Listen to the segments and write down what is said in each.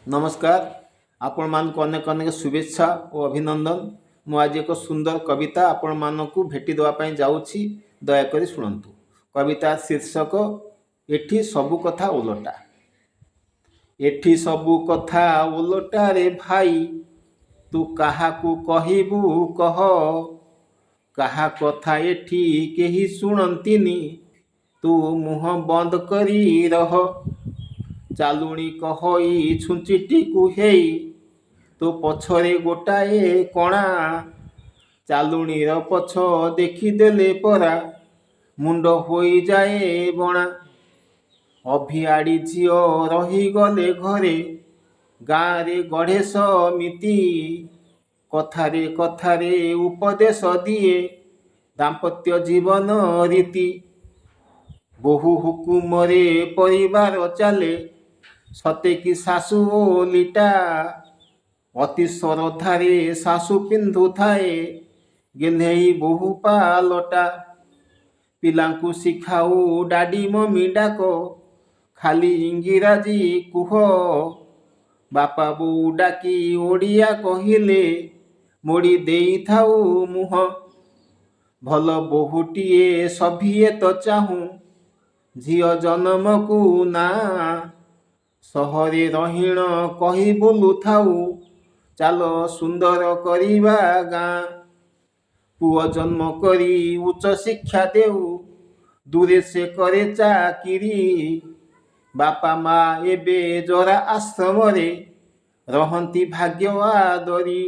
ନମସ୍କାର। ଆପଣମାନଙ୍କୁ ଅନେକ ଅନେକ ଶୁଭେଚ୍ଛା ଓ ଅଭିନନ୍ଦନ। ମୁଁ ଆଜି ଏକ ସୁନ୍ଦର କବିତା ଆପଣମାନଙ୍କୁ ଭେଟି ଦେବା ପାଇଁ ଯାଉଛି। ଦୟାକରି ଶୁଣନ୍ତୁ। କବିତା ଶୀର୍ଷକ "ଏଠି ସବୁ କଥା ଓଲଟା"। ଏଠି ସବୁ କଥା ଓଲଟାରେ ଭାଇ, ତୁ କାହାକୁ କହିବୁ କହ? କାହା କଥା ଏଠି କେହି ଶୁଣନ୍ତିନି, ତୁ ମୁହଁ ବନ୍ଦ କରି ରହ। ଚାଲୁଣି କହଇ ଛୁଞ୍ଚିଟିକୁ, ହେଇ ତୋ ପଛରେ ଗୋଟାଏ କଣା। ଚାଲୁଣିର ପଛ ଦେଖିଦେଲେ ପରା ମୁଣ୍ଡ ହୋଇଯାଏ ବଣା। ଅଭିଆଡ଼ି ଝିଅ ରହିଗଲେ ଘରେ, ଗାଁରେ ଗଢ଼େ ସମିତି। କଥାରେ କଥାରେ ଉପଦେଶ ଦିଏ ଦାମ୍ପତ୍ୟ ଜୀବନ ରୀତି। ବୋହୂ ହୁକୁମରେ ପରିବାର ଚାଲେ, ସତେ କି ଶାଶୁ ଓଲିଟା। ଅତି ଶରଧାରେ ଶାଶୁ ପିନ୍ଧୁଥାଏ ଗେହ୍ଲେଇ ବୋହୂ ପାଲଟା। ପିଲାଙ୍କୁ ଶିଖାଉ ଡାଡି ମମି ଡାକ, ଖାଲି ଇଂରାଜୀ କୁହ। ବାପା ବୋଉ ଡାକି ଓଡ଼ିଆ କହିଲେ ମୋଡ଼ି ଦେଇଥାଉ ମୁହଁ। ଭଲ ବୋହୂଟିଏ ସଭିଏ ତ ଚାହୁଁ, ଝିଅ ଜନମକୁ ନା। ସହରେ ରହିଣ କହି ବୁଲୁଥାଉ, ଚାଲ ସୁନ୍ଦର କରିବା ଗାଁ। ପୁଅ ଜନ୍ମ କରି ଉଚ୍ଚ ଶିକ୍ଷା ଦେଉ, ଦୂରେ ସେ କରେ ଚାକିରି। ବାପା ମା ଏବେ ଜରା ଆଶ୍ରମରେ ରହନ୍ତି ଭାଗ୍ୟ ଆଦରି।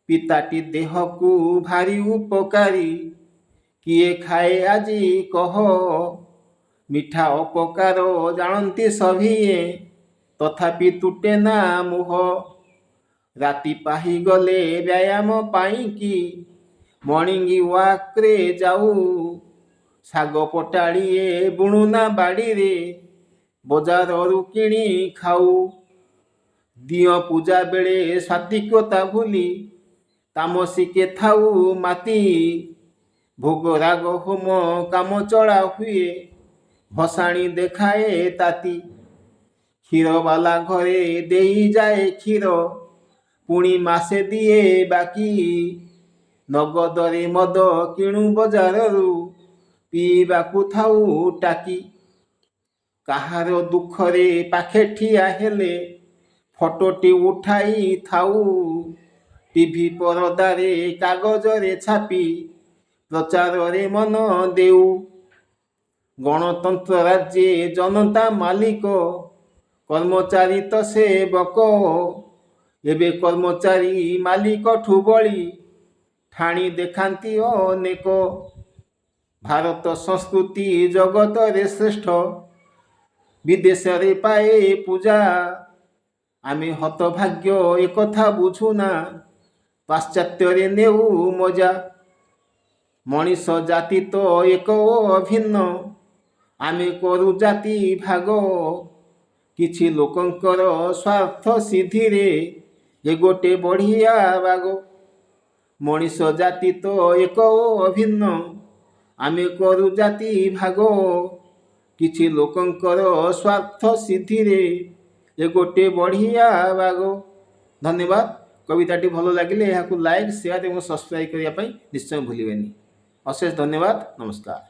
ପିତାଟି ଦେହକୁ ଭାରି ଉପକାରୀ, କିଏ ଖାଏ ଆଜି କହ? ମିଠା ଅପକାର ଜାଣନ୍ତି ସଭିଏଁ, ତଥାପି ତୁଟେ ନା ମୋହ। ରାତି ପାହିଗଲେ ବ୍ୟାୟାମ ପାଇଁକି ମର୍ଣ୍ଣିଂ ୱାକ୍ରେ ଯାଉ। ଶାଗ ପଟାଳିଏ ବୁଣୁନା ବାଡ଼ିରେ, ବଜାରରୁ କିଣି ଖାଉ। ଦିଅଁ ପୂଜା ବେଳେ ସାତ୍ତ୍ୱିକତା ଭୁଲି ତାମସିକେ ଥାଉ ମାତି। ଭୋଗ ରାଗ ହୋମ କାମ ଚଳା ହୁଏ, ଭସାଣି ଦେଖାଏ ତାତି। କ୍ଷୀରବାଲା ଘରେ ଦେଇଯାଏ କ୍ଷୀର, ପୁଣି ମାସେ ଦିଏ ବାକି। ନଗଦରେ ମଦ କିଣୁ ବଜାରରୁ, ପିଇବାକୁ ଥାଉ ଟାକି। କାହାର ଦୁଃଖରେ ପାଖେ ଠିଆ ହେଲେ ଫଟୋଟି ଉଠାଇ ଥାଉ। ଟିଭି ପରଦାରେ କାଗଜରେ ଛାପି ପ୍ରଚାରରେ ମନ ଦେଉ। ଗଣତନ୍ତ୍ର ରାଜ୍ୟେ ଜନତା ମାଲିକ, କର୍ମଚାରୀ ତ ସେବକ। ଏବେ କର୍ମଚାରୀ ମାଲିକଠୁ ବଳି ଠାଣି ଦେଖାନ୍ତି ଅନେକ। ଭାରତ ସଂସ୍କୃତି ଜଗତରେ ଶ୍ରେଷ୍ଠ, ବିଦେଶରେ ପାଏ ପୂଜା। ଆମେ ହତଭାଗ୍ୟ ଏକଥା ବୁଝୁନା, ପାଶ୍ଚାତ୍ୟରେ ନେଉ ମଜା। ମଣିଷ ଜାତି ତ ଏକ ଓ ଅଭିନ୍ନ, ଆମେ କରୁ ଜାତି ଭାଗ। କିଛି ଲୋକଙ୍କର ସ୍ୱାର୍ଥ ସିଦ୍ଧିରେ ଏ ଗୋଟେ ବଢ଼ିଆ ବାଗ। ମଣିଷ ଜାତି ତ ଏକ ଓ ଅଭିନ୍ନ, ଆମେ କରୁ ଜାତି ଭାଗ। କିଛି ଲୋକଙ୍କର ସ୍ୱାର୍ଥ ସିଦ୍ଧିରେ ଏ ଗୋଟେ ବଢ଼ିଆ ବାଗ। ଧନ୍ୟବାଦ। କବିତାଟି ଭଲ ଲାଗିଲେ ଏହାକୁ ଲାଇକ୍, ସେୟାର ଏବଂ ସବସ୍କ୍ରାଇବ୍ କରିବା ପାଇଁ ନିଶ୍ଚୟ ଭୁଲିବେନି। ଅଶେଷ ଧନ୍ୟବାଦ। ନମସ୍କାର।